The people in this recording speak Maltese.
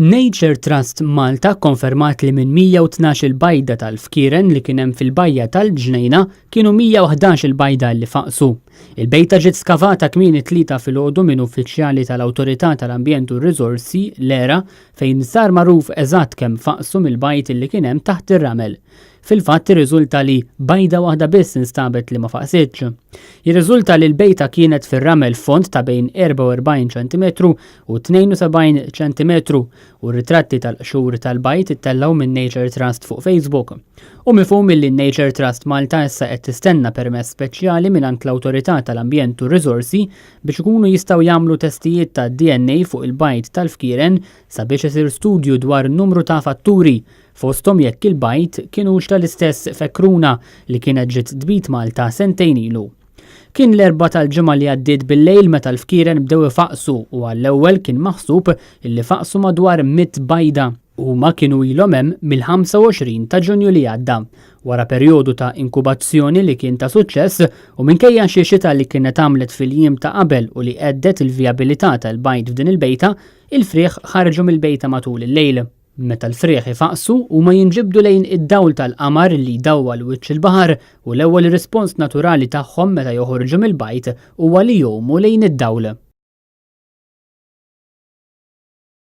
Nature Trust Malta kkonfermat li minn 112-il bajda tal-fkieren li kien hemm fil-bajja tal-Ġnejna kienu 111-il bajda li faqsu. Il-bejta ġiet skavata kmieni t-Tlieta filgħodu minn uffiċjali tal-Awtorità tal-Ambjent u r-Riżorsi, l-ERA, fejn sar magħruf eżatt kemm faqsu mill-bajd li kien hemm taħt ir-ramel. Fil-fatt irriżulta li bajda waħda biss instabet li ma faqsitx. Jirriżulta li l-bejta kienet fir-ramel fond ta' bejn 44 ċentimetru u 72 ċentimetru u r-ritratti tal-qxur tal-bajd ittellgħu minn Nature Trust fuq Facebook. Hu mifhum illi Nature Trust Malta issa qed tistenna permess speċjali mingħand l-Awtorità tal-Ambjent u r-Riżorsi biex ikunu jistgħu jagħmlu testijiet ta' DNA fuq il-bajd tal-fkieren sabiex isir studju dwar numru ta' fatturi fosthom jekk il-bajd kinux tal-istess fekruna li kienet ġiet tbid Malta sentejn ilu. Kien l-Erbgħa tal-ġimgħa li għaddiet bil-lejl meta l-fkieren bdew ifaqqsu u għall-ewwel kien maħsub illi faqqsu madwar 100 bajda. Huma kienu ilhom hemm mill-25 ta' Ġunju li għadda. Wara perjodu ta' inkubazzjoni li kien ta' suċċess u minkejja xi xita li kienet għamlet fil-jiem ta' qabel u li għeddet il-vijabilità tal-bajd f'din il-bejta, il-frieħ ħarġu mill-bejta matul il-lejl. Meta l-frieħ ifaqqsu, huma jinġibdu lejn id-dawl tal-qamar li jdawwal wiċċ il-baħar u l-ewwel rispons naturali tagħhom meta joħorġu mill-bajd huwa li jgħumu lejn id-dawl.